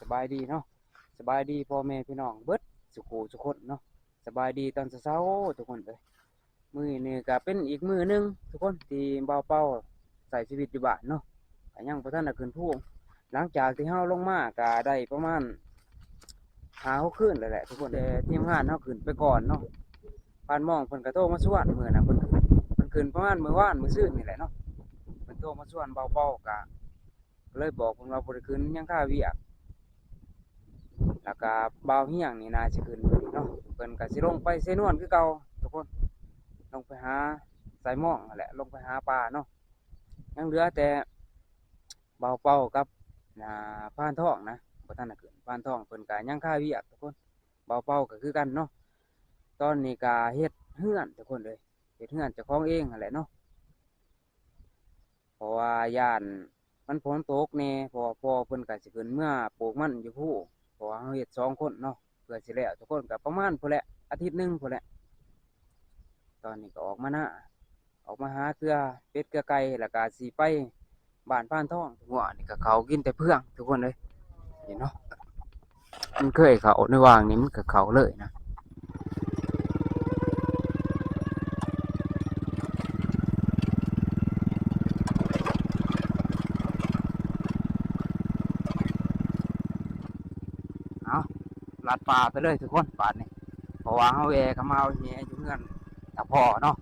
ສະບາຍດີເນາະ ສະບາຍດີພໍ່ແມ່ພີ່ນ້ອງເບິດສູ່ຄູ່ສູ່ຄົນເນາະ. ສະບາຍດີຕອນເຊົ້າໆ ທຸກຄົນເອີຍ. ມື້ນີ້ກະເປັນອີກມື້ໜຶ່ງທຸກຄົນ ທີ່ບ່າວເປົາໃຊ້ຊີວິດຢູ່ບ້ານເນາະ ກະຍັງບໍ່ທັນໄດ້ຂຶ້ນພູ. ຫຼັງຈາກທີ່ເຮົາລົງມາກະໄດ້ປະມານຫ້າຫົກຄືນແລ້ວແຫຼະທຸກຄົນ, ແຕ່ທີມງານເຮົາຂຶ້ນໄປກ່ອນເນາະ. ພານມອງເພິ່ນກະໂທມາຊວນ ມື້ນັ້ນເພິ່ນ ເພິ່ນຂຶ້ນປະມານມື້ວານມື້ຊືນນີ້ແຫຼະເນາະ. ເພິ່ນໂທມາຊວນບ່າວເປົາ ກະ ກໍເລີຍບອກເພິ່ນວ່າບໍ່ໄດ້ຂຶ້ນ ຍັງຄາວຽກ. ແລ້ວກະບ່າວຮຽງນີ້ໜ້າຊິຂຶ້ນເນາະ, ເພິ່ນກໍຊິລົງໄປເຊນວນຄືເກົ່າທຸກຄົນ, ລົງໄປຫາສາຍມອງຫັ້ນແຫຼະ ລົງໄປຫາປາເນາະ. ຍັງເຫຼືອແຕ່ບ່າວເປົາກັບ ອ່າ ພານທອງນະ ບໍ່ທັນໄດ້ຂຶ້ນ. ພານທອງເພິ່ນກໍຍັງຄາວຽກທຸກຄົນ, ບ່າວເປົາກໍຄືກັນເນາະ. ຕອນນີ້ກໍເຮັດເຮືອນທຸກຄົນເອີຍ, ເຮັດເຮືອນເຈົ້າຂອງເອງຫັ້ນແຫຼະເນາະ. ເພາະວ່າຢ້ານມັນຝົນຕົກແດ່ ເພາະວ່າພໍ່ເພິ່ນກໍຊິຂຶ້ນເມືອປູກມັນຢູ່ພູ້, ເພາະວ່າເຮົາເຮັດສອງຄົນເນາະ ເພື່ອຊິແລ້ວທຸກຄົນ ກໍປະມານພຸ້ນແຫຼະ ອາທິດໜຶ່ງພຸ້ນແຫຼະ. ຕອນນີ້ກໍອອກມານາ ອອກມາຫາເກືອເປັດເກືອໄກ່ ແລ້ວກໍຊິໄປ ບ້ານພານທອງ. ງົວນີ້ກໍເຂົ້າກິນແຕ່ເຟືອງທຸກຄົນເອີຍ ນີ້ເນາະ. ມັນເຄີຍເຂົ້າໃນຫວ່າງນີ້ ມັນກໍເຂົ້າເລີຍນະ. ເອົາ ລັດປ່າໄປເລີຍທຸກຄົນບາດນີ້, ເພາະວ່າເຮົາແວ່ເຂົ້າມາເອົາແຫຢູ່ເຮືອນຕາພໍ່ເນາະ.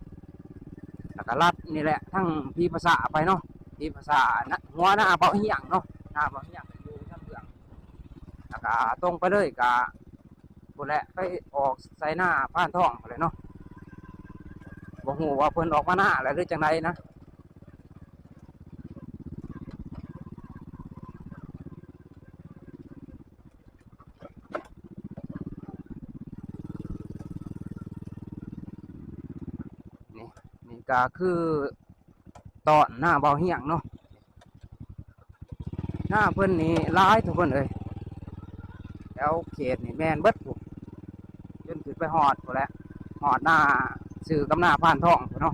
ແລ້ວກໍລັດນີ້ແຫຼະ ທາງຜີພາສາໄປເນາະ, ຜີພາສານະ ຫົວນາບ່າວຮຽງເນາະ, ນາບ່າວຮຽງຢູ່ທາງເບື້ອງ. ແລ້ວກໍຕົງໄປເລີຍ ກໍພຸ້ນແຫຼະ ໄປອອກໃສ່ນາພານທອງພຸ້ນແຫຼະເນາະ. ບໍ່ຮູ້ວ່າເພິ່ນອອກມານາແລ້ວ ຫຼືຈັ່ງໃດນະ. ນີ້ ນີ້ກໍຄືຕອນນາບ່າວຮຽງເນາະ. ນາເພິ່ນນີ້ຫຼາຍທຸກຄົນເອີຍ, ແຖວເຂດນີ້ແມ່ນເບິດພຸ້ນ ຈົນຂຶ້ນໄປຮອດພຸ້ນແຫຼະ, ຮອດນາຊື່ກັບນາພານທອງພຸ້ນເນາະ.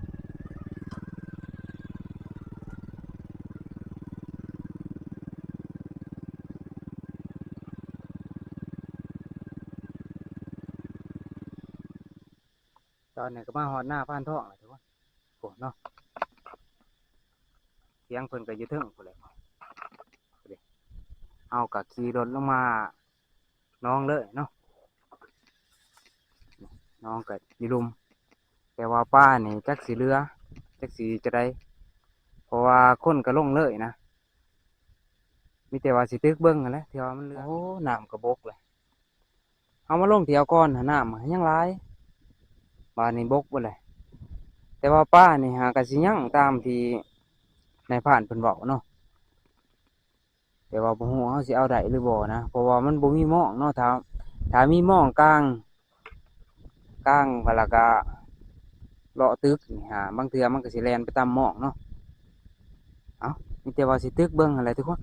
ຕອນນີ້ກໍມາຮອດນາພານທອງແລ້ວທຸກຄົນ ໂອ້ເນາະ, ສຽງເພິ່ນກໍຢູ່ເທິງພຸ້ນແຫຼະ. ເຮົາກໍຂີ່ລົດລົງມາໜອງເລີຍເນາະ, ໜອງກໍຢູ່ລຸ່ມ. ແຕ່ວ່າປານີ້ຈັກຊິເຫຼືອ ຈັກຊິຈັ່ງໃດ ເພາະວ່າຄົນກໍລົງເລີຍນະ, ມີແຕ່ວ່າຊິຕຶກເບິ່ງຫັ້ນແຫຼະ ທີ່ວ່າມັນເຫຼືອ. ໂອ້ ນ້ຳກໍບົກແລ້ວ, ເຮົາມາລົງທ່ຽວກ່ອນຫັ້ນ ນ້ຳຍັງຫຼາຍ, ບາດນີ້ບົກເບິດແລ້ວ. ແຕ່ວ່າປານີ້ຫາກໍຊິຍັງຕາມທີ່ນາຍພານເພິ່ນເວົ້າເນາະ. ແຕ່ວ່າບໍ່ຮູ້ເຮົາຊິເອົາໄດ້ຫຼືບໍ່ນະ ເພາະວ່າມັນບໍ່ມີມອງເນາະ. ຖ້າ ຖ້າມີມອງກາງ ກາງ ແລ້ວກໍເລາະຕຶກນີ້ຫາ ບາງເທື່ອມັນກໍຊິແລ່ນໄປຕຳມອງເນາະ. ເອົ້າ ມີແຕ່ວ່າຊິຕຶກເບິ່ງຫັ້ນແຫຼະທຸກຄົນ.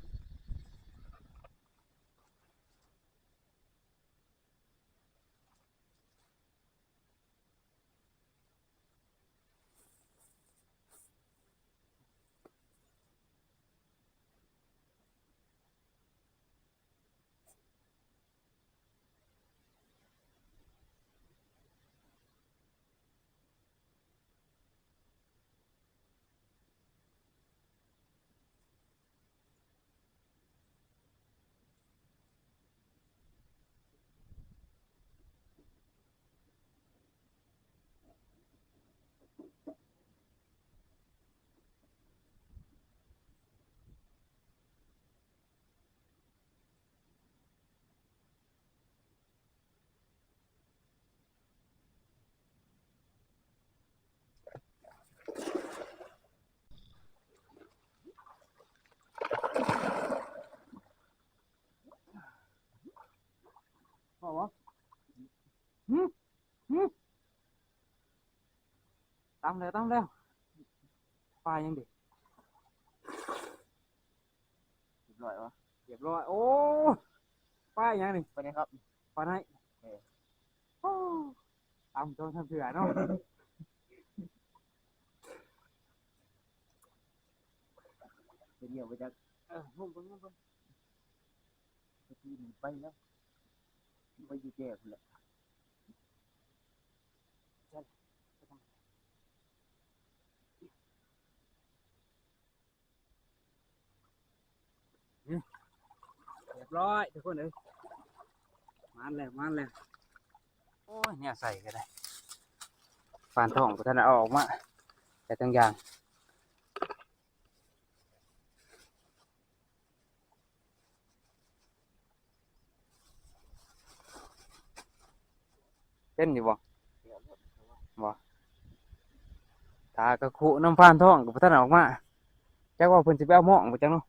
ພໍບໍ່? ຫື? ຫື? ຕຳແລ້ວ ຕຳແລ້ວ. ປາຫຍັງເດ? ຮຽບຮ້ອຍວະ? ຮຽບຮ້ອຍ. ໂອ້ ປາຫຍັງນີ້? ປາໄນຄັບ. ປາໄນ? ເອີ. ໂອ້ ຕຳສອງສາມເທື່ອເນາະ. ເປັນຫຍັງບໍ່ຈັກ. ເອີ ງຸ້ມເບິ່ງ ງຸ້ມເບິ່ງ. ໄປແລ້ວ ໄປຢູ່ແຈພຸ້ນແຫຼະ. ອືມ ຮຽບຮ້ອຍທຸກຄົນເອີຍ ມາແລ້ວ ມາແລ້ວ. ໂອ້ຍ ແນວໃສ່ກໍໄດ້ ປານທອງບໍ່ທັນໄດ້ເອົາອອກມາ ແຕ່ທັງຢ່າງ. ເຫັນຢູ່ບໍ່? ບໍ່ ຖ້າກະຄຸນຳພານທອງກໍບໍ່ທັນອອກມາ ຈັກວ່າເພິ່ນຊິໄປເອົາໝ້ອງບໍ່ຈັກເນາະ.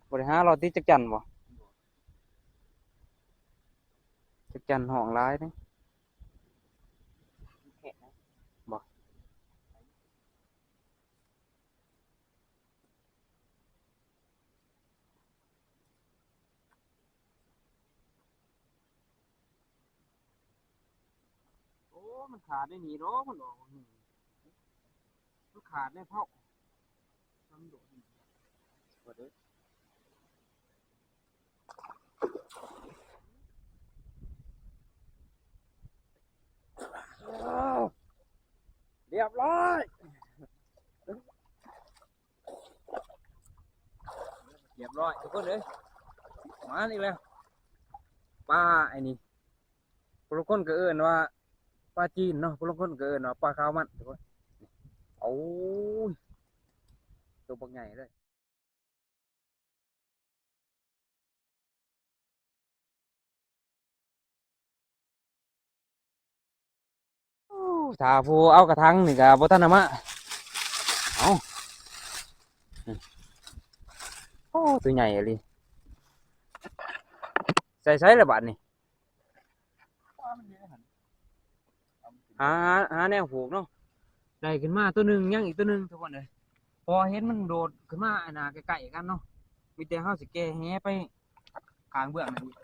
ບໍ່ໄດ້ຫາເລາະຕິດຈັກຈັນບໍ່? ຈັກຈັນຫ້ອງຫຼາຍເດ້. ບໍ່ ໂອ້ ມັນຂາດໄດ້ນີ້ດອກ ມັນອອກ ມັນຂາດແລ້ວເພາະ ມັນໂດດ ຮຽບຮ້ອຍ ຮຽບຮ້ອຍທຸກຄົນເອີຍ ມາອີກແລ້ວ ປາໄອ້ນີ້ ຜູ້ລາງຄົນກໍເອີ້ນວ່າປາຈີນເນາະ ຜູ້ລາງຄົນກໍເອີ້ນວ່າປາຂາວມັນທຸກຄົນ. ໂອ້ຍ ໂຕບັກໃຫຍ່ເລີຍ. ໂອ້ ຖ້າຜູ້ເອົາກະຖັງນີ້ກະບໍ່ທັນໄດ້ມາ. ເອົາ ໂອ້ ໂຕໃຫຍ່ອີ່ຫຼີ ໃສ່ໃສລະບາດນີ້. ຫາ ຫາແນວຜູກເນາະ ໄດ້ຂຶ້ນມາໂຕໜຶ່ງ ຍັງອີກໂຕໜຶ່ງທຸກຄົນເອີຍ ເພາະວ່າເຫັນມັນໂດດຂຶ້ນມາອັນນ່າໃກ້ໆກັນເນາະ ມີແຕ່ເຮົາຊິແກ່ແຫໄປຂ້າງເບື້ອງນັ້ນອີກ.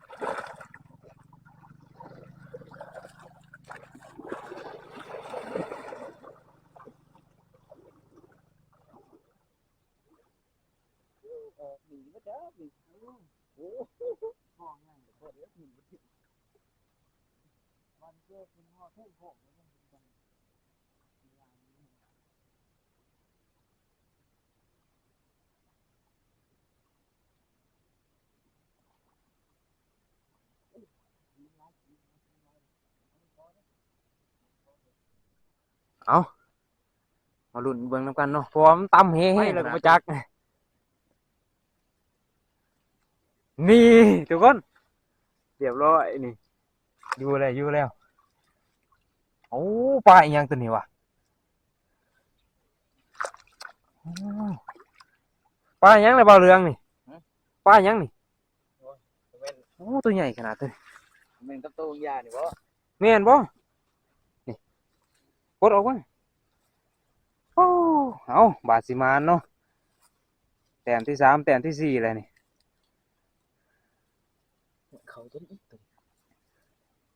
ເອົາ ມາລຸ້ນເບິ່ງນຳກັນເນາະ ເພາະວ່າມັນຕ່ຳແຮງ ໄປແລ້ວກໍບໍ່ຈັກ. ນີ້ທຸກຄົນ ຮຽບຮ້ອຍນີ້ ຢູ່ແລ້ວ ຢູ່ແລ້ວ. ໂອ້ ປາອີ່ຫຍັງໂຕນີ້ຫວາ? ໂອ້ ປາຫຍັງລະບ່າວເຫຼືອງນີ້? ຫຶ? ປາຫຍັງນີ້? ໂອ້ຍ ບໍ່ແມ່ນ ໂອ້ ໂຕໃຫຍ່ຂະໜາດເລີຍ. ບໍ່ແມ່ນກັບໂຕວາງຢານີ້ບໍ? ແມ່ນບໍ່? ນີ້ ປົດອອກມາ. ໂອ້ ເອົາ ບາດຊິໝານເນາະ ແຕ້ມທີສາມ ແຕ້ມທີສີ່ແລ້ວນີ້. ເຂົ້າຈົນອີກໂຕນີ້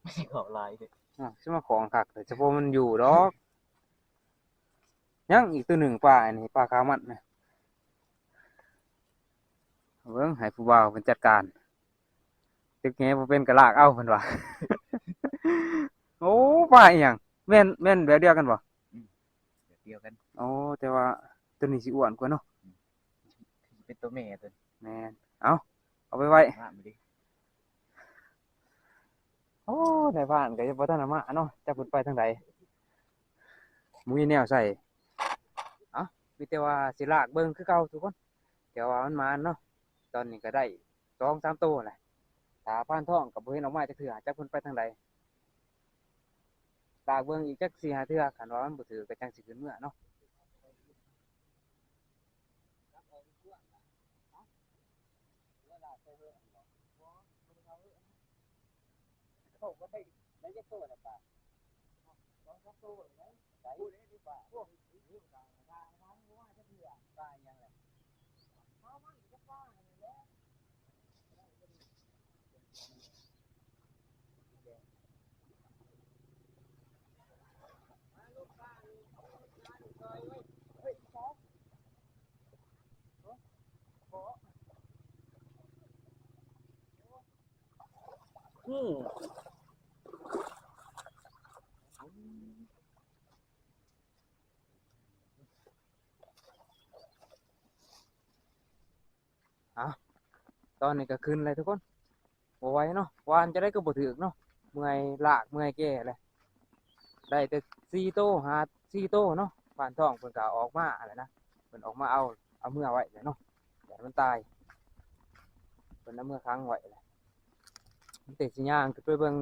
ມັນຊິເຂົ້າຫຼາຍເດ້. ອ້າວ ຊິມາຂອງຄັກແທ້ ສະໂພມັນຢູ່ດອກ. ຍັງອີກໂຕໜຶ່ງ ປາອັນນີ້ ປາຂາວມັນນະ. ເບິ່ງ ໃຫ້ຜູ້ບ່າວເພິ່ນຈັດການ ຕຶກແຫບໍ່ເປັນກໍລາກເອົາເພິ່ນວ່າ. ໂອ້ ປາອີ່ຫຍັງ? ແມ່ນ ແມ່ນແບບດຽວກັນບໍ່? ອືມ ແບບດຽວກັນ. ໂອ້ ແຕ່ວ່າໂຕນີ້ຊິອ້ວນກວ່າເນາະ. ອືມ ຄືຊິເປັນໂຕແມ່ໂຕນີ້. ແມ່ນ. ເອົາ ເອົາໄປໄວ້. ງາມອີ່ຫຼີ. ໂອ້ ນາຍພານກໍຍັງບໍ່ທັນໄດ້ມາເນາະ ຈັກເພິ່ນໄປທາງໃດ ບໍ່ມີແນວໃສ່. ເອົ້າ ມີແຕ່ວ່າຊິລາກເບິ່ງຄືເກົ່າທຸກຄົນ ແຕ່ວ່າມັນໝານເນາະ. ຕອນນີ້ກໍໄດ້ສອງສາມໂຕແຫຼະ ຖ້າພານທອງກໍບໍ່ເຫັນອອກມາຈັກເທື່ອ ຈັກເພິ່ນໄປທາງໃດ. ລາກເບິ່ງອີກຈັກສີ່ຫ້າເທື່ອ ຄັນວ່າມັນບໍ່ຖືກກໍຈັ່ງຊິຂຶ້ນເມືອເນາະ. ເຮີ້ຍ ອີສາວ ເອົາ ຕອນນີ້ກໍຂຶ້ນແລ້ວທຸກຄົນ ບໍ່ໄຫວເນາະ ຫວ່ານຈັ່ງໃດກໍບໍ່ຖືກເນາະ ເມື່ອຍລາກເມື່ອຍແກ່ແລ້ວ ໄດ້ແຕ່ສີ່ໂຕ ຫ້າ ສີ່ໂຕເນາະ ບ້ານທ້ອງເພິ່ນກໍເອົາອອກມາຫັ້ນແຫຼະນະ ເພິ່ນອອກມາເອົາ ເອົາເມືອໄວ້ແຫຼະເນາະ ຢ້ານມັນຕາຍ ເພິ່ນເອົາເມືອຂັງໄວ້ແຫຼະ ມີແຕ່ຊິຍ່າງຂຶ້ນໄປເບິ່ງ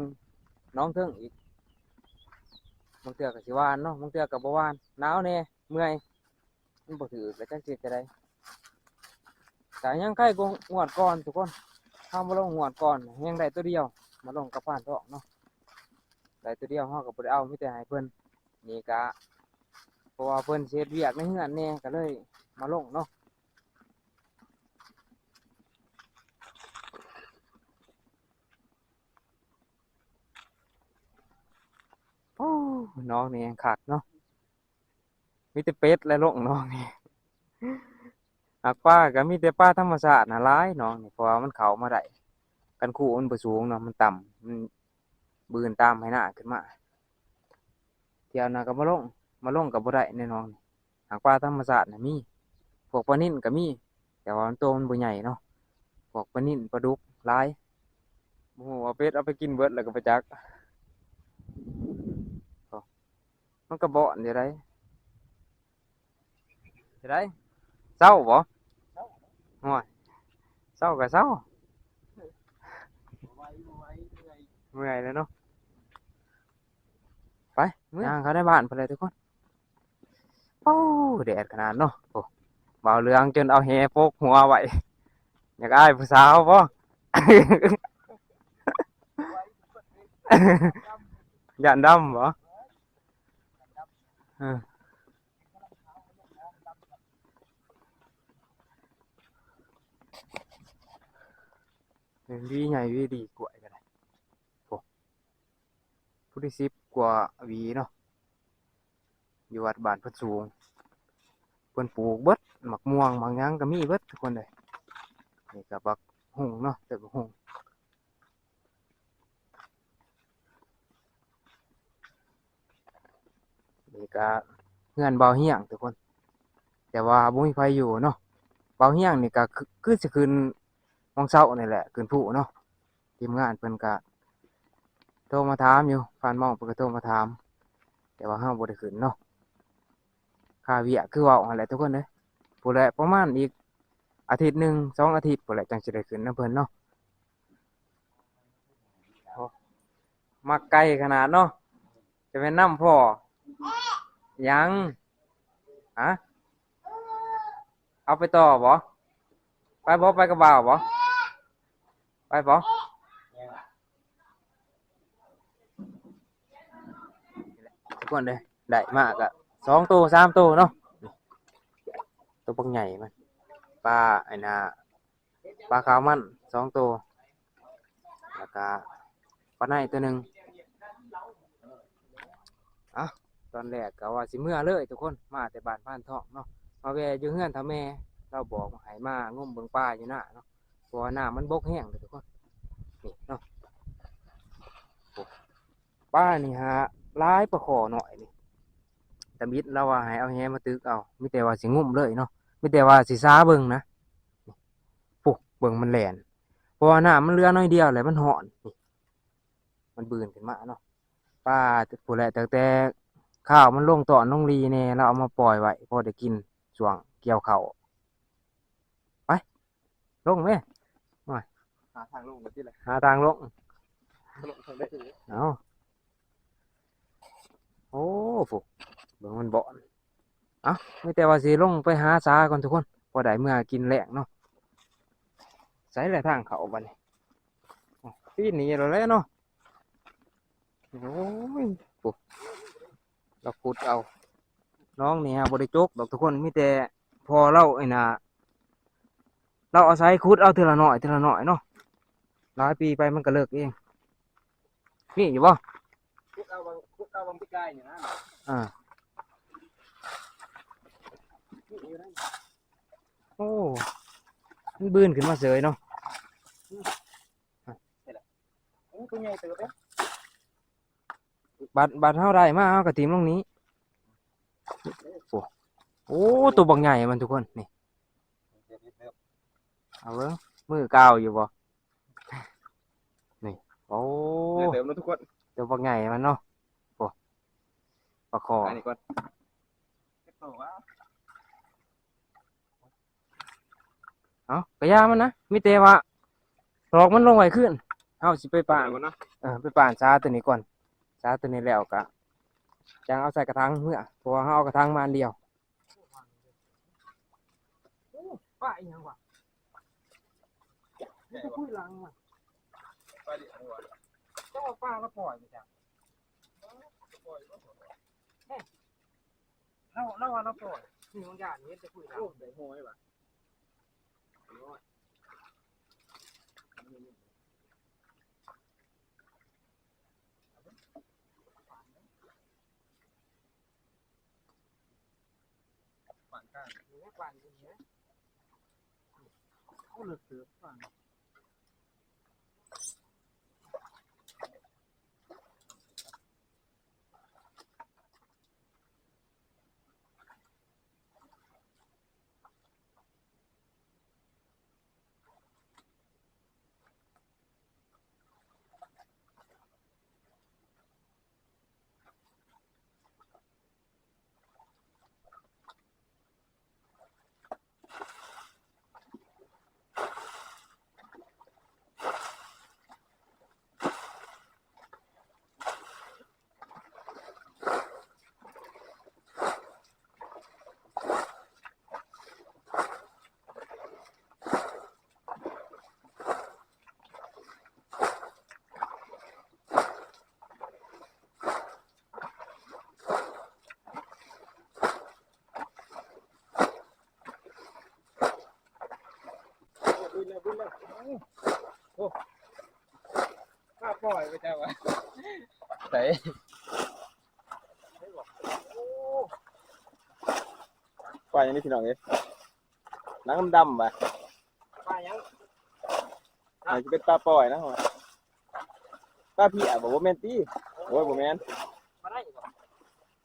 ໜອງເທິງອີກ ບາງເທື່ອກໍຊິຫວ່ານເນາະ ບາງເທື່ອກໍບໍ່ຫວ່ານ ໜາວແດ່ ເມື່ອຍ ມັນບໍ່ຖືກ ແລ້ວຈັກຊິເຮັດຈັ່ງໃດ ກໍຍັງໄຄກວ່າງວດກ່ອນທຸກຄົນ ເຮົາມາລົງງວດກ່ອນ ແຮງໄດ້ຕົວດຽວ ມາລົງກັບພານທອງເນາະ ໄດ້ຕົວດຽວ ເຮົາກໍບໍ່ໄດ້ເອົາ ມີແຕ່ໃຫ້ເພິ່ນ ນີ້ກະ ເພາະວ່າເພິ່ນຊິເຮັດວຽກໃນເຮືອນແດ່ ກໍເລີຍມາລົງເນາະ ໂອ້ ໜອງນີ້ແຮງຄັກເນາະ ມີແຕ່ເປັດແຫຼະລົງໜອງນີ້ ຫາກປາກໍມີແຕ່ປາທຳມະຊາດນະຫຼາຍໜອງນີ້ ເພາະວ່າມັນເຂົ້າມາໄດ້ ຄັນຄູມັນບໍ່ສູງເນາະ ມັນຕ່ຳ ມັນບືນຕາມໄຮ່ນາຂຶ້ນມາ ທ່ຽວໜ້າກໍມາລົງ ມາລົງກໍບໍ່ໄດ້ໃນໜອງນີ້ ຫາກປາທຳມະຊາດນະມີ ພວກປານິນກໍມີ ແຕ່ວ່າມັນໂຕມັນບໍ່ໃຫຍ່ເນາະ ພວກປານິນປາດຸກຫຼາຍ ບໍ່ຮູ້ວ່າເປັດເອົາໄປກິນເບິດແລ້ວກໍບໍ່ຈັກ ມັນກະບ່ອນຢູ່ໃດ ຈັ່ງໃດ ເຊົາບໍ່? ໂອ້ຍ ເຊົາກະເຊົາ ເມື່ອຍແລ້ວເນາະ ໄປ ເມືອ ຍ່າງເຂົ້າໃນບ້ານພຸ້ນແຫຼະທຸກຄົນ ໂອ້ ແດດຂະໜາດເນາະ ໂອ້ ບ່າວເຫຼືອງຈົນເອົາແຫປົກຫົວໄວ້ ຢາກອາຍຜູ້ສາວບໍ່? ຢ້ານດຳບໍ່? ເອີ ເປັນຫວີໃຫຍ່ຫວີດີ ກ້ວຍກໍໄດ້ ໂອ້ ພຸ້ນ ສິບກວ່າຫວີເນາະ ຢູ່ວັດບ້ານໂພນສູງ ເພິ່ນປູກເບິດ ໝາກມ່ວງໝາກຫຍັງກໍມີເບິດທຸກຄົນເອີຍ ນີ້ກໍບັກຫຸ່ງເນາະ ຕົ້ນບັກຫຸ່ງ ນີ້ກະເຮືອນບ່າວຮຽງທຸກຄົນ ແຕ່ວ່າບໍ່ມີໃຜຢູ່ເນາະ ບ່າວຮຽງນີ້ກະຄື ຄືຊິຂຶ້ນຫວ່າງເຊົ້ານີ້ແຫຼະ ຂຶ້ນພູເນາະ ທີມງານເພິ່ນກະໂທມາຖາມຢູ່ ພານມອງເພິ່ນກະໂທມາຖາມ ແຕ່ວ່າເຮົາບໍ່ໄດ້ຂຶ້ນເນາະ ຄາວຽກຄືເວົ້າຫັ້ນແຫຼະທຸກຄົນເອີຍ ພຸ້ນແຫຼະ ປະມານອີກອາທິດໜຶ່ງ ສອງອາທິດພຸ້ນແຫຼະ ຈັ່ງຊິໄດ້ຂຶ້ນນຳເພິ່ນເນາະ. ໂອ້ ມັກໄກ່ຂະໜາດເນາະ ຈະແມ່ນນຳພໍ່ ຫຍັງ ຫະ ເອົາໄປຕໍ່ບໍ່? ໄປບໍ່? ໄປກັບບ່າວບໍ່? ໄປບໍ່? ທຸກຄົນເດີ ໄດ້ມາກະສອງໂຕ ສາມໂຕເນາະ ໂຕບັກໃຫຍ່ມັນ ປາ ອັນນ່າ ປາຂາວມັນສອງໂຕ ແລ້ວກະປາໄນໂຕໜຶ່ງ. ເອົ້າ ຕອນແລກກະວ່າຊິເມືອເລີຍທຸກຄົນ ມາແຕ່ບ້ານພານທອງເນາະ ມາແວ່ຢູ່ເຮືອນເຖົ້າແມ່ ລາວບອກໃຫ້ມາງົມເບິ່ງປາຢູ່ນາເນາະ ເພາະວ່ານ້ຳມັນບົກແຮງເດີທຸກຄົນ ນີ້ເນາະ ໂອ້ ປານີ້ຫາຫຼາຍ ປາຄໍ້ນ້ອຍນີ້ ຕາບິດລາວວ່າໃຫ້ເອົາແຫມາຕຶກເອົາ ມີແຕ່ວ່າຊິງຸ້ມເລີຍເນາະ ມີແຕ່ວ່າຊິຊາເບິ່ງນະ ນີ້ ພຸ້ນ ເບິ່ງມັນແລ່ນ ເພາະວ່ານ້ຳມັນເຫຼືອໜ້ອຍດຽວແລ້ວ ມັນຮ້ອນ ນີ້ ມັນບືນຂຶ້ນມາເນາະ ປາ ພຸ້ນແຫຼະ ຕັ້ງແຕ່ຄາວມັນລົງຕອນລົງລີແດ່ ລາວເອົາມາປ່ອຍໄວ້ ພໍໄດ້ກິນຊ່ວງກ່ຽວເຂົ້າ ໄປ ລົງແມ້ ໂອ້ຍ ຫາທາງລົງກັນຕິແຫຼະ ຫາທາງລົງ ລົງທາງໃດ ເອົ້າ ໂອ້ ພຸ້ນ ເບິ່ງມັນບ່ອນ ເອົ້າ ມີແຕ່ວ່າຊິລົງໄປຫາຊາກ່ອນທຸກຄົນ ພໍໄດ້ເມືອກິນແລງເນາະ ໃສແຫຼະທາງເຂົ້າບັດນີ້ ປີນໜີແລ້ວແຫຼະເນາະ ໂອ້ຍ ພຸ້ນ ລາວຂຸດເອົາ ໜອງນີ້ຫາບໍ່ໄດ້ຈົກດອກທຸກຄົນ ມີແຕ່ພໍ່ລາວ ອັນນ່າ ລາວອາໄສຂຸດເອົາເທື່ອລະໜ້ອຍ ເທື່ອລະໜ້ອຍເນາະ ຫຼາຍປີໄປມັນກະເລິກເອງ ມີຢູ່ບໍ່? ຂຸດເອົາຫວ່າງ ຂຸດເອົາຫວ່າງປີກາຍນີ້ນະ ອ່າ ມີຢູ່ນະ ໂອ້ ມັນບືນຂຶ້ນມາເສີຍເນາະ ອືມ ນີ້ແຫຼະ ໃຫຍ່ເຕີບເດ້. ບັດ ບັດເຮົາໄດ້ມາ ເຮົາກໍຖິ້ມລົງນີ້. ໂອ້ ໂອ້ ໂຕບັກໃຫຍ່ມັນທຸກຄົນ ນີ້. ເອົາເບິ່ງ ມືກາວຢູ່ບໍ່? ນີ້ ໂອ້ ໃຫຍ່ເຕີບເນາະທຸກຄົນ ໂຕບັກໃຫຍ່ມັນເນາະ. ໂອ້ ປາຄໍ່ ອັນນີ້ກ່ອນ ຈັກໂຕວະ? ເອົ້າ ກະຢ່າມັນນະ ມີແຕ່ວ່າຕອກມັນລົງໄວ້ຄືນ. ເຮົາຊິໄປປ້ານ ເອີ ໄປປ້ານສາໂຕນີ້ກ່ອນ. ສາໂຕນີ້ແລ້ວກະຈັ່ງເອົາໃສ່ກະຖາງເມືອ ເພາະວ່າເຮົາເອົາກະຖາງມາອັນດຽວ. ໂອ້ ປາອີຫຍັງວະ? ມີແຕ່ຄຸຍຫຼັງວະ. ປາດຽວນີ້ຫວາ? ເຈົ້າວ່າປາລະປ່ອຍໄປຈັກ. ປ່ອຍບໍ່? ເອີ ລາວ ລາວວ່າລາວປ່ອຍ. ນີ້ບາງຢ່າງເຫັນແຕ່ຄຸຍຫຼັງ. ໂອ້ ໄດ້ຫ້ອຍຫວາ? ປານກາງ ເອີ ປານນີ້ແຫຼະ. ໂອ້ ເລິກເຕີບປານ. โอ้ ปาป่อยไปจ้าวะ ใส่ โอ้ ปาหยังนี่พี่น้องเอ้ย หนังดำๆ ว่ะ ปาหยัง อาจจะเป็นปาป่อยนะ ปาเพี้ยบ่ บ่แม่นติ โอ้ย บ่แม่น มาได้บ่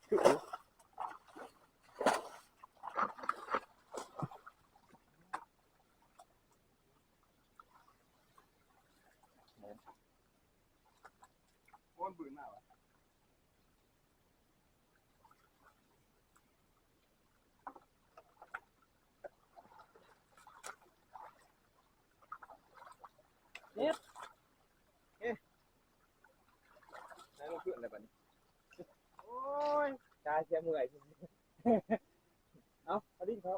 คือ โอ้ย บืนมากว่ะ เฮ็ด เอ๊ะ ได้มาเพื่อนอะไรบัดนี้ โอ้ย ตายเสียเมื่อย เอ้า เอาดินเขา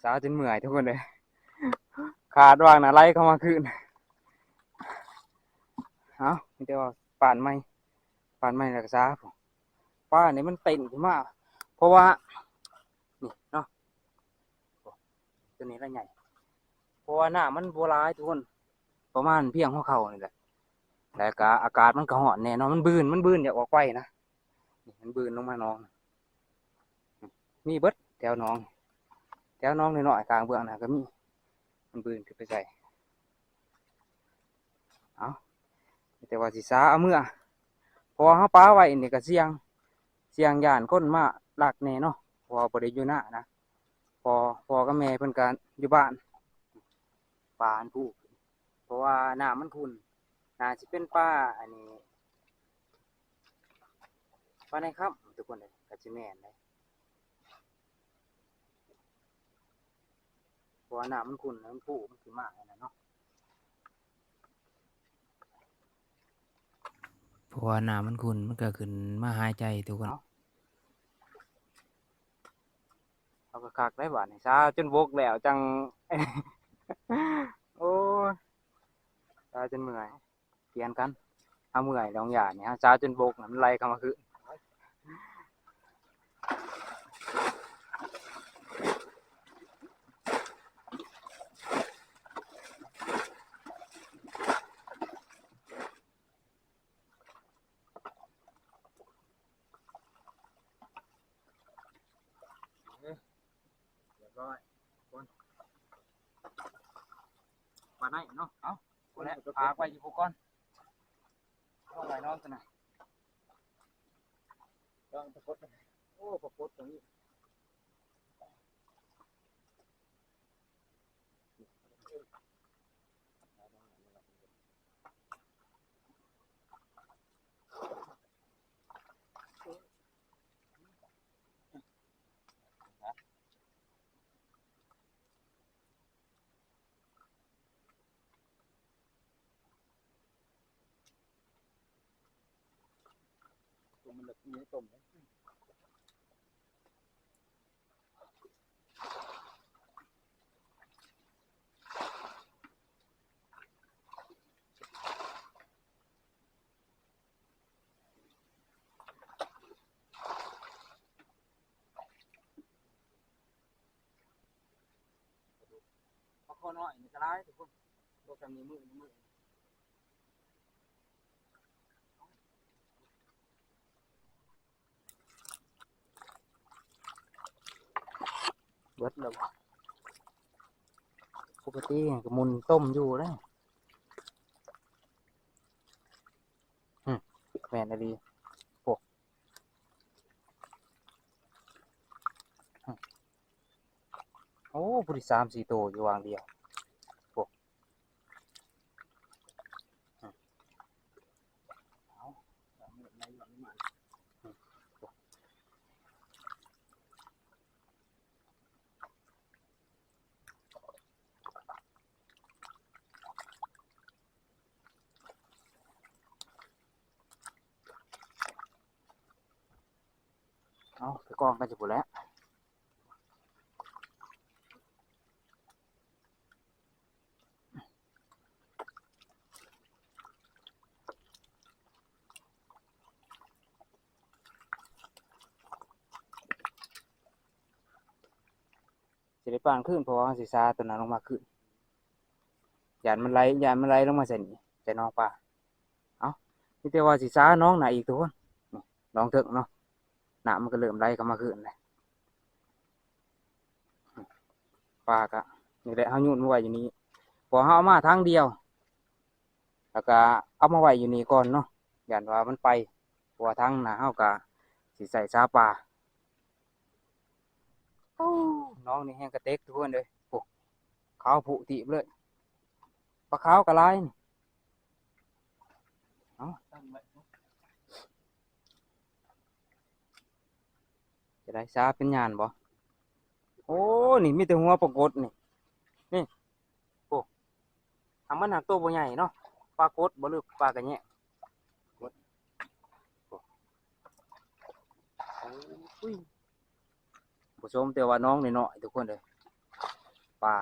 สาวจนเมื่อยทุกคนเลย ขาดว่างนะ ไหลเข้ามาคืน เอ้า มีแต่ว่าปานใหม่ ปานใหม่แล้วก็ซา ปลานี่มันเต้นขึ้นมา เพราะว่า นี่เนาะ ตัวนี้ละใหญ่ เพราะว่าน้ำมันบ่หลายทุกคน ประมาณเพียงหัวเข่านี่แหละ แล้วก็อากาศมันก็ร้อนแน่เนาะ มันบืน มันบืนอยากออกไปนะ นี่มันบืนลงมาหนอง มีเบิดแถวหนอง แถวหนองน้อยๆ ข้างเบื้องน่ะก็มี มันบืนขึ้นไปใส่ เอ้า แต่ว่าสิซาเอาเมือ เพราะว่าเฮาปาไว้นี่ก็เสี่ยง เสี่ยงย้านคนมาลักแน่เนาะ เพราะว่าบ่ได้อยู่นานะ พ่อ พ่อกับแม่เพิ่นก็อยู่บ้าน ปาอันพู้น เพราะว่าน้ำมันขุ่น น่าสิเป็นปาอันนี้ ปาในค่ำทุกคนเด้ ก็สิแม่นเด้ เพราะว่าน้ำมันขุ่น มันพู้ มันขึ้นมาอันนั้นเนาะ เพราะว่าน้ำมันขุ่น มันก็ขึ้นมาหายใจทุกคน เอ้า เอาคักๆ ได้บาดนี้ ซาจนบกแล้วจั่ง โอ้ย ซาจนเมื่อย เปลี่ยนกัน เอาเมื่อยแล้ว ยานี่ ซาจนบก มันไหลเข้ามาคือ เรียบร้อย คน ປາໄດ້ເນາະ. ເອົາ ພຸ້ນແຫຼະ ຝາກໄວ້ຢູ່ພຸ້ນກ່ອນ ເອົາໄວ້ນອນຊະນະ. ລອງປາກົດ ໂອ້ ປາກົດຕົວນີ້. ປາຄໍນ້ອຍນີ້ກະຫຼາຍທຸກຄົນ ໂຕສ່ຳນີ້ມື້ນີ້ມື້. ເບິດແລ້ວບໍ່? ປົກກະຕິກະໝຸ່ນຕົ້ມຢູ່ເດ້. ອືມ ແມ່ນອີ່ຫຼີ. ໂອ້ ອືມ ໂອ້ ຜູ້ທີ່ສາມສີ່ໂຕຢູ່ຫວ່າງດຽວ. ໂອ້ ອືມ ເອົາ ອືມ ເອົາ ໄປກອງກັນຢູ່ພຸ້ນແຫຼະ. ຊິໄດ້ປ້ານຄືນ ເພາະວ່າເຮົາຊິສາຕົວນັ້ນລົງມາຄືນ ຢ້ານມັນໄຫຼ ຢ້ານມັນໄຫຼລົງມາໃສ່ນີ້ ໃສ່ໜອງປາ. ເອົ້າ ມີແຕ່ວ່າຊິສາໜອງໜ້າອີກທຸກຄົນ ນີ້ໜອງເທິງເນາະ ນ້ຳມັນກະເລີ່ມໄຫຼເຂົ້າມາຄືນແລ້ວ. ປາກະນີ້ແຫຼະ ເຮົາໂຍນມາໄວ້ຢູ່ນີ້ ເພາະວ່າເຮົາເອົາມາທາງດຽວ ແລ້ວກະເອົາມາໄວ້ຢູ່ນີ້ກ່ອນເນາະ ຢ້ານວ່າມັນໄປ ເພາະວ່າທາງໜ້າເຮົາກະຊິໃຊ້ສາປາ. ໂອ້ ໜອງນີ້ແຮງກະເຕັກທຸກຄົນເອີຍ ໂອ້ ຂາວຜຸຕິບເລີຍ ປາຂາວກະຫຼາຍນີ້. ເອົ້າ ຈະໄດ້ສາເປັນຍານບໍ່? ໂອ້ ນີ້ມີແຕ່ຫົວປາກົດນີ້ ນີ້ ໂອ້ ຫາກມັນຫາກໂຕບໍ່ໃຫຍ່ເນາະ ປາກົດບໍ່ ຫຼືປາກະແຍງ ໂອ້ຍ ບໍ່ສົມແຕ່ວ່າໜອງນ້ອຍໆ ທຸກຄົນເອີຍ ປາ.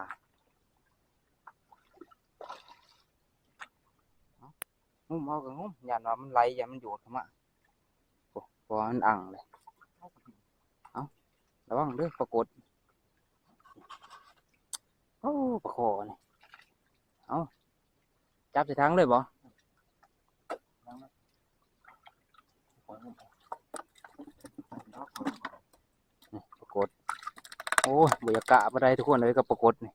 ງຸ້ມເອົາກະງຸ້ມ ຢ້ານວ່າມັນໄຫຼ ຢ້ານມັນໂຍດເຂົ້າມາ ໂອ້ ເພາະວ່າມັນອັ່ງເລີຍ. ເອົ້າ ລະວັງເດີປາກົດ ໂອ້ ປາຄໍ່ນີ້ ເອົ້າ ຈັບໃສ່ຖັງເລີຍບໍ່? ນີ້ປາກົດ ໂອ້ຍ ບໍ່ຢາກກະປານໃດທຸກຄົນເອີຍ ກັບປາກົດນີ້.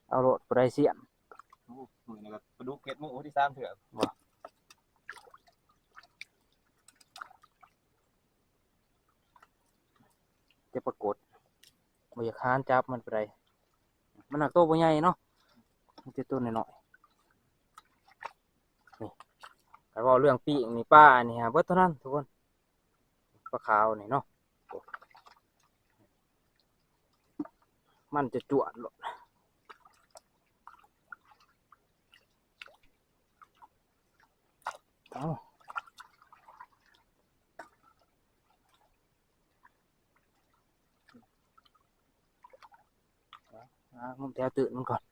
ເອົາໂລດ ຜູ້ໃດຊຽນ. ໂອ້ ມື້ນີ້ກະປາດຸກເຮັດມື້ທີສາມເທື່ອບໍ່? ແຕ່ປາກົດ ບໍ່ຢາກຄານຈັບມັນປານໃດ ມັນໜັກໂຕບໍ່ໃຫຍ່ເນາະ ມີແຕ່ໂຕນ້ອຍໆ ນີ້. ຄັນເວົ້າເລື່ອງປີ້ງນີ້ ປາອັນນີ້ຫາເບິດເທົ່ານັ້ນທຸກຄົນ. ປາຂາວນີ້ເນາະ ມັນຈະຈວດໂລດ ເອົາ ຫາມຸມແຖວຕື່ນມັນກ່ອນ.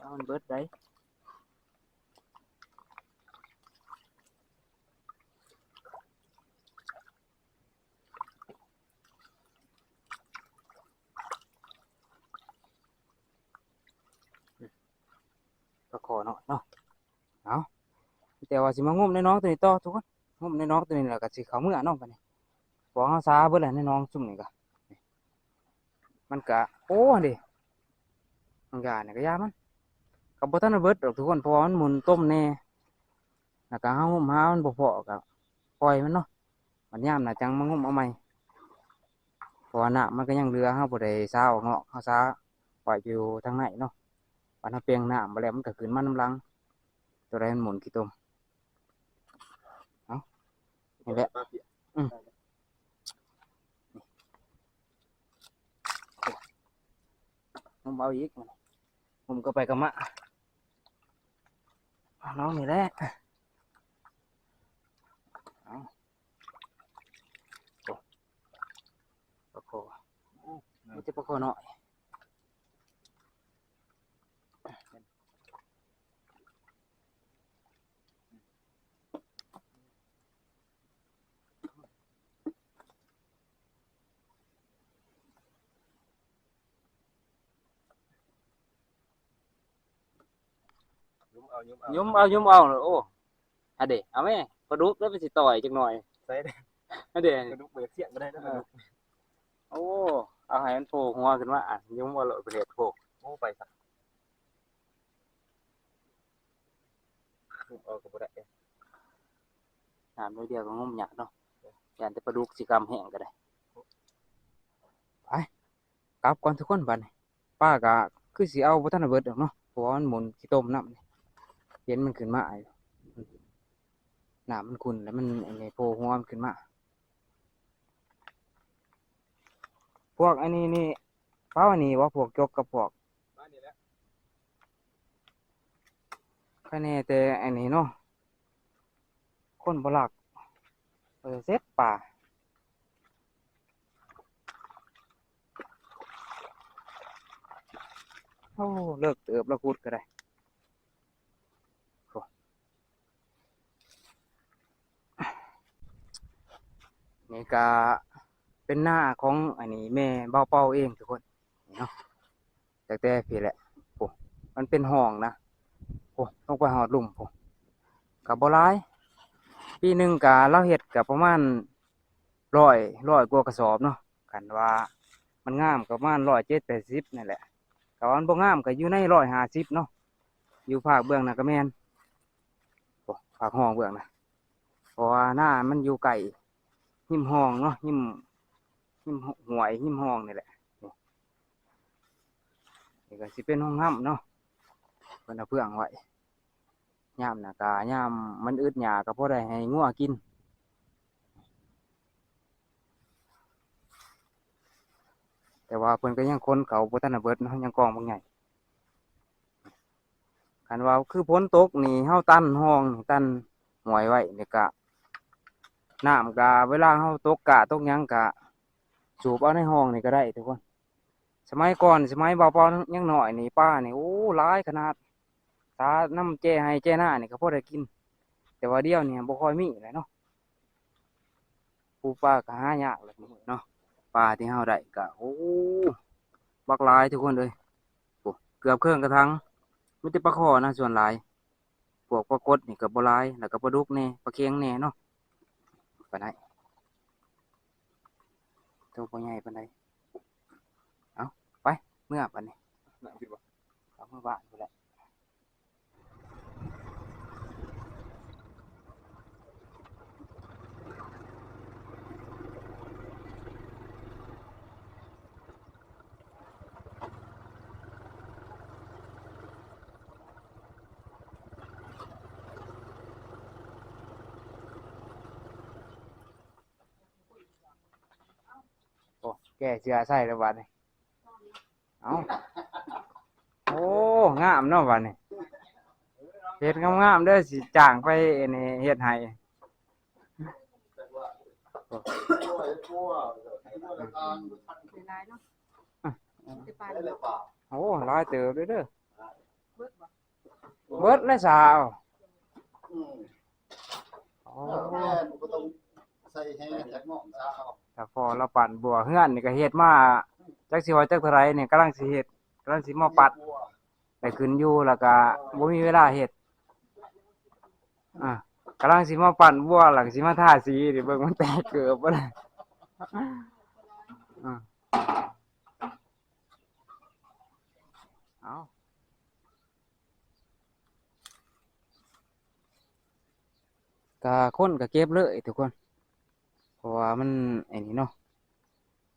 ເອົາມັນເບິດໄດ໋. ເ ບໍ່ນ້ອຍເນາະ. ເອົາ ແຕ່ວ່າຊິມາງຸ້ມໃນໜອງໂຕນີ້ຕໍ່ທຸກຄົນ, ງຸ້ມໃນໜອງໂຕນີ້ແລ້ວກໍຊິເຂົ້າເມືອເນາະບັດນີ້ ເພາະວ່າເຮົາຊາເບິດແລ້ວໃນໜອງຊຸມນີ້ກໍ ມັນກະ ໂອ້ ຫັ້ນເດ ບາງຢ່າງນີ້ກະຢ່າມັນ ກະບໍ່ທັນໄດ້ເບິດດອກທຸກຄົນ ເພາະວ່າມັນໝຸ່ນຕົມແດ່ ແລ້ວກະເຮົາຫຸ້ມຫາມັນບໍ່ພໍ້ກະປ່ອຍມັນເນາະ ບັດຍາມໜ້າຈັ່ງມາງຸ້ມເອົາໃໝ່ ເພາະວ່ານ້ຳມັນກະຍັງເຫຼືອ ເຮົາບໍ່ໄດ້ຊາອອກນອກ ເຮົາຊາໄວ້ຢູ່ທາງໃນເນາະ ບັດເຮົາປ່ຽງນ້ຳມາແລ້ວມັນກະຂຶ້ນມານຳຫຼັງ ໂຕໃດມັນໝຸ່ນຂີ້ຕົມ ເອົາ ນີ້ແຫຼະ ອືມ ງຸ້ມເອົາອີກ ງຸ້ມກັບໄປກັບມາ ເອົານ້ອງນີ້ແຫຼະ ເອົາ ໂອ້ ປາຄໍ່ ມີແຕ່ປາຄໍ່ນ້ອຍ. ຍຸມເອົາ ຍຸມເອົາ ໂອ້ ອັນເດ ເອົາແມ້ ປາດຸກແລ້ວມັນຊິຕ່ອຍຈັກໜ່ອຍ ໃສ່ເດ້ ອັນເດ ປາດຸກບໍ່ຢາກສຽງກໍໄດ້ນະ ເອີ ປາດຸກ ໂອ້ ເອົາໃຫ້ມັນໂຜ່ຫົວຂຶ້ນມາ ຍຸມເອົາໂລດ ເພິ່ນເຮັດໂຜ່ ໂອ້ ໄປຊະ ງຸ້ມເອົາກໍບໍ່ໄດ້ ນ້ຳໜ້ອຍດຽວກໍງຸ້ມຍາກເນາະ ຢ້ານແຕ່ປາດຸກຊິກຳແຫ້ງກໍໄດ້ ໄປ ກັບກ່ອນທຸກຄົນບັດນີ້ ປາກໍຄືຊິເອົາບໍ່ທັນໄດ້ເບິດດອກເນາະ ເພາະວ່າມັນໝຸ່ນຂີ້ຕົມນຳ ເຫັນມັນຂຶ້ນມາຢູ່ ນ້ຳມັນຂຸ່ນແລ້ວມັນອັນນີ້ໂຜ່ຫົວມັນຂຶ້ນມາ ພວກອັນນີ້ນີ້ ປາວ່ານີ້ບໍ່ ພວກຈົກກັບພວກ ປານີ້ແຫຼະ ຄະແນແຕ່ອັນນີ້ເນາະ ຄົນບໍ່ລັກ ເອີ ເສັດປາ ໂອ້ ເລິກເຕີບລະ ຂຸດກໍໄດ້ ໂອ້ ນີ້ກະເປັນນາຂອງອັນນີ້ແມ່ບ່າວເປົາເອງທຸກຄົນ ນີ້ເນາະ ຕັ້ງແຕ່ພີ້ແຫຼະ ໂອ້ ມັນເປັນຮ່ອງນະ ໂອ້ ລົງໄປຮອດລຸ່ມພຸ້ນ ກະບໍ່ຫຼາຍ ປີໜຶ່ງກະລາວເຮັດກະປະມານຮ້ອຍ ຮ້ອຍກວ່າກະສອບເນາະ ຄັນວ່າມັນງາມກະປະມານຮ້ອຍເຈັດ ແປດສິບນີ້ແຫຼະ ກະວ່າມັນບໍ່ງາມກະຢູ່ໃນຮ້ອຍຫ້າສິບເນາະ ຢູ່ພາກເບື້ອງໜ້າກະແມ່ນ ໂອ້ ພາກຮ່ອງເບື້ອງນະ ເພາະວ່ານາມັນຢູ່ໃກ້ຮິມຮ່ອງເນາະ ຮິມ ຣິມຫ້ວຍ ຣິມຮ່ອງນີ້ແຫຼະ ນີ້ ນີ້ກໍຊິເປັນໂຮງຮຳເນາະ ເພິ່ນເອົາເຟືອງໄວ້ ຍາມນະກະ ຍາມມັນອຶດຫຍ້າກໍພໍໄດ້ໃຫ້ງົວກິນ ແຕ່ວ່າເພິ່ນກໍຍັງຂົນເຂົ້າບໍ່ທັນໄດ້ເບິດເນາະ ຍັງກອງບັກໃຫຍ່ ຄັນວ່າຄືຝົນຕົກນີ້ ເຮົາຕັນຮ່ອງນີ້ ຕັນຫ້ວຍໄວ້ນີ້ກະ ນ້ຳກະ ເວລາເຮົາຕົກກ້າຕົກຫຍັງກະ ສູບເອົາໃນຮ່ອງນີ້ກໍໄດ້ທຸກຄົນ ສະໄໝກ່ອນ ສະໄໝບ່າວເປົາຍັງນ້ອຍນີ້ ປານີ້ ໂອ້ ຫຼາຍຂະໜາດ ສານຳແຈໄຮ່ແຈນານີ້ກໍພໍໄດ້ກິນ ແຕ່ວ່າດຽວນີ້ບໍ່ຄ່ອຍມີແລ້ວເນາະ ປູປາກໍຫາຍາກແລ້ວເນາະ ປາທີ່ເຮົາໄດ້ກໍ ໂອ້ ບັກຫຼາຍທຸກຄົນເອີຍ ໂອ້ ເກືອບເຄິ່ງກະຖາງ ມີແຕ່ປາຄໍ່ນະສ່ວນຫຼາຍ ພວກປາກົດນີ້ກໍບໍ່ຫຼາຍ ແລ້ວກໍປາດຸກແດ່ ປາເຄັງແດ່ເນາະ ປາໄດ້ ໂຕບໍ່ໃຫຍ່ປານໃດ ເອົາ ໄປ ເມືອບາດນີ້ ເອົາເມືອບ້ານພຸ້ນແຫຼະ. ໂອ້ ແກ້ເສື້ອໃສ່ແລ້ວບາດນີ້ ເອົ້າ ໂອ້ ງາມເນາະບາດນີ້ ເຮັດງາມໆເດີ ຊິຈ້າງໄປອັນນີ້ເຮັດໃຫ້ ຫຼາຍໆເນາະ ແຕ່ປານ ໂອ້ ຫຼາຍເຕີບເດີ ເບິດບໍ່? ເບິດແລ້ວສາວ ອືມ ໂອ້ ແມ່ນບໍ່ຕ້ອງໃສ່ແຮງຈັກໜ້ອຍສາວ ຖ້າພໍລາວປັ່ນບົວ ເຮືອນນີ້ກໍເຮັດມາ ຈັກຊິຮອດຈັກເທົ່າໃດນີ້ ກຳລັງຊິເຮັດ ກຳລັງຊິມາປັດ ໄປຂຶ້ນຢູ່ ແລ້ວກະບໍ່ມີເວລາເຮັດ. ອ່າ ກຳລັງຊິມາປັ້ນບົວ ແລ້ວກະຊິມາທາສີນີ້ ເບິ່ງມັນແຕກເກີບບໍ່ລະ. ອ່າ ເອົາ ກະຄົນກະເກັບເລີຍທຸກຄົນ ເພາະວ່າມັນໄອ້ນີ້ເນາະ.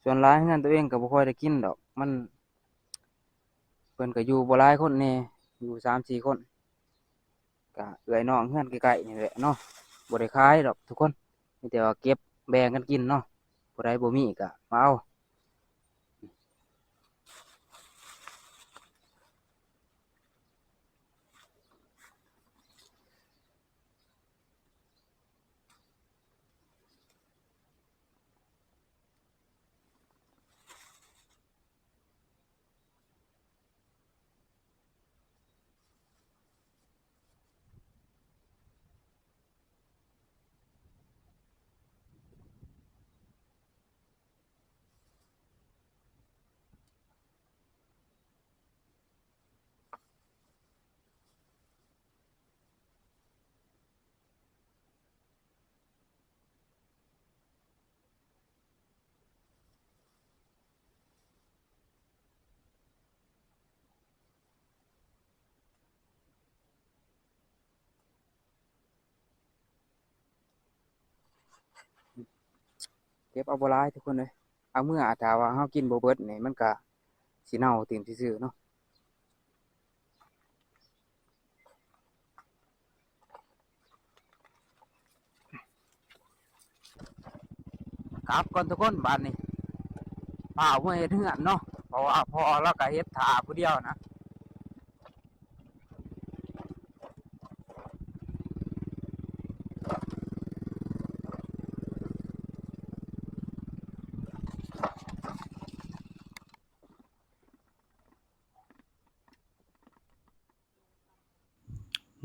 ສ່ວນຫຼາຍເຮືອນໂຕເອງກະບໍ່ຄ່ອຍໄດ້ກິນດອກ ມັນ ເພິ່ນກະຢູ່ບໍ່ຫຼາຍຄົນແດ່ ຢູ່ສາມສີ່ຄົນ ກະເອື້ອຍນ້ອງເຮືອນໃກ້ໆນີ້ແຫຼະເນາະ. ບໍ່ໄດ້ຂາຍດອກທຸກຄົນ ມີແຕ່ວ່າເກັບແບ່ງກັນກິນເນາະ ຜູ້ໃດບໍ່ມີກະມາເອົາ. ເກັບເອົາບໍ່ຫຼາຍທຸກຄົນເອີຍ ເອົາເມືອ ຖ້າວ່າເຮົາກິນບໍ່ເບິດນີ້ ມັນກະຊິເນົ່າຕື່ມຊື່ໆເນາະ. ກັບກ່ອນທຸກຄົນ ບາດນີ້ຟ້າວເມືອເຮັດເຮືອນເນາະ ເພາະວ່າພໍ່ລາວກະເຮັດຖ້າຜູ້ດຽວນະ.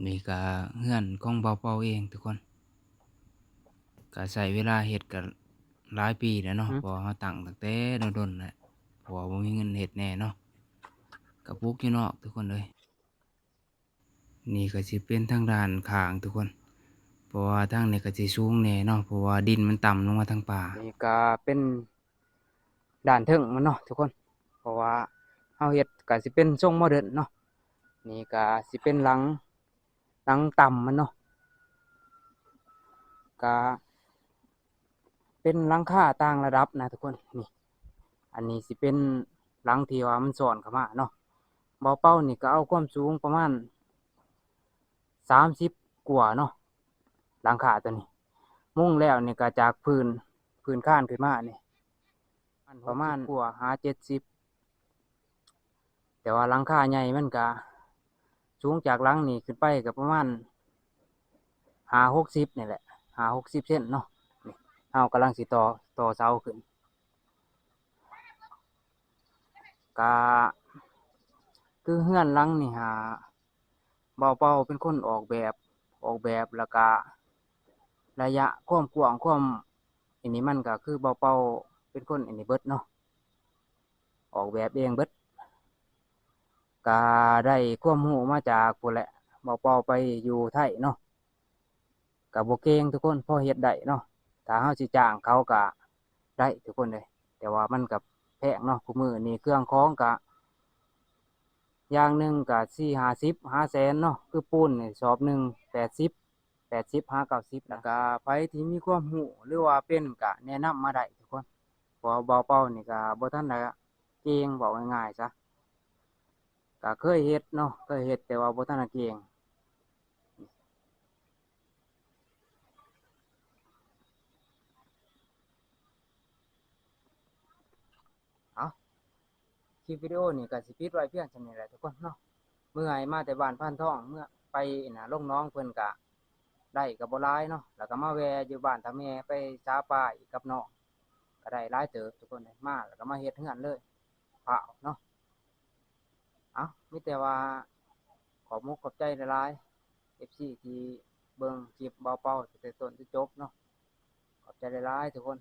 ນີ້ກະເຮືອນຂອງບ່າວເປົາເອງທຸກຄົນ ກະໃຊ້ເວລາເຮັດກະຫຼາຍປີແລ້ວເນາະ ເພາະວ່າເຮົາຕັ້ງຕັ້ງແຕ່ດົນໆແລ້ວ ເພາະວ່າບໍ່ມີເງິນເຮັດແດ່ເນາະ ກະປູກຢູ່ນອກທຸກຄົນເອີຍ. ນີ້ກະຊິເປັນທາງດ້ານຂ້າງທຸກຄົນ ເພາະວ່າທາງນີ້ກະຊິສູງແດ່ເນາະ ເພາະວ່າດິນມັນຕ່ຳລົງມາທາງປ່າ. ນີ້ກະເປັນ ດ້ານເທິງມັນເນາະທຸກຄົນ ເພາະວ່າເຮົາເຮັດກະຊິເປັນຊົງໂມເດີນເນາະ. ນີ້ກະຊິເປັນຫຼັງ ຫຼັງຕ່ຳມັນເນາະ ກະເປັນຫຼັງຄາຕ່າງລະດັບນະທຸກຄົນ. ນີ້ ອັນນີ້ຊິເປັນຫຼັງທີ່ວ່າມັນຊ້ອນເຂົ້າມາເນາະ. ບ່າວເປົານີ້ກະເອົາຄວາມສູງປະມານສາມສິບກວ່າເນາະ ຫຼັງຄາໂຕນີ້ ມຸງແລ້ວນີ້ກະຈາກພື້ນ ພື້ນຄານຂຶ້ນມານີ້ ປະມານກວ່າ ຫ້າເຈັດສິບ ແຕ່ວ່າຫຼັງຄາໃຫຍ່ມັນກະສູງຈາກຫຼັງນີ້ຂຶ້ນໄປກະປະມານຫ້າຫົກສິບນີ້ແຫຼະ ຫ້າຫົກສິບເຊັນເນາະ. ນີ້ເຮົາກຳລັງຊິຕໍ່ ຕໍ່ເສົາຂຶ້ນ ກະຄືເຮືອນຫຼັງນີ້ຫາ ບ່າວເປົາເປັນຄົນອອກແບບ ອອກແບບ ແລ້ວກະໄລຍະຄວາມກວ້າງ ຄວາມອັນນີ້ມັນກະຄືບ່າວເປົາເປັນຄົນອັນນີ້ເບິດເນາະ ອອກແບບເອງເບິດ ກະໄດ້ຄວາມຮູ້ມາຈາກພຸ້ນແຫຼະ ບ່າວເປົາໄປຢູ່ໄທເນາະ ກະບໍ່ເກັ່ງທຸກຄົນ ພໍເຮັດໄດ້ເນາະ. ຖ້າເຮົາຊິຈ້າງເຂົາກະໄດ້ທຸກຄົນເອີຍ ແຕ່ວ່າມັນກະແພງເນາະ ຄູ່ມື້ນີ້ເຄື່ອງຂອງກະ ຢ່າງໜຶ່ງກະສີ່ຫ້າສິບ ຫ້າແສນເນາະ ຄືປູນນີ້ສອບໜຶ່ງແປດສິບ ແປດສິບຫາເກົ້າສິບ ແລ້ວກະໃຜທີ່ມີຄວາມຮູ້ ຫຼືວ່າເປັນກະແນະນຳມາໄດ້ທຸກຄົນ ເພາະວ່າບ່າວເປົານີ້ກະບໍ່ທັນໄດ້ເກັ່ງ ເວົ້າງ່າຍໆຊະ ກະເຄີຍເຮັດເນາະ ເຄີຍເຮັດ ແຕ່ວ່າບໍ່ທັນໄດ້ເກັ່ງ. ເອົາ ຄລິບວິດີໂອນີ້ກະຊິປິດໄວ້ພຽງສ່ຳນີ້ແຫຼະທຸກຄົນເນາະ. ເມື່ອຍມາແຕ່ບ້ານພານທອງ ເມື່ອໄປນະ ລົງໜອງເພິ່ນກະໄດ້ກະບໍ່ຫຼາຍເນາະ ແລ້ວກະມາແວ່ຢູ່ບ້ານທ່າແມ ໄປສາປາອີກກັບນ້ອງ ກະໄດ້ຫຼາຍເຕີບທຸກຄົນເອີຍ. ມາແລ້ວກະມາເຮັດເຮືອນເລີຍ ພ້າວເນາະ. ເອົ້າ ມີແຕ່ວ່າຂອບມຸກຂອບໃຈຫຼາຍໆ ເອັຟຊີ ທີ່ເບິ່ງຄລິບບ່າວເປົາຕັ້ງແຕ່ຕົ້ນຈົນຈົບເນາະ. ຂອບໃຈຫຼາຍໆທຸກຄົນ.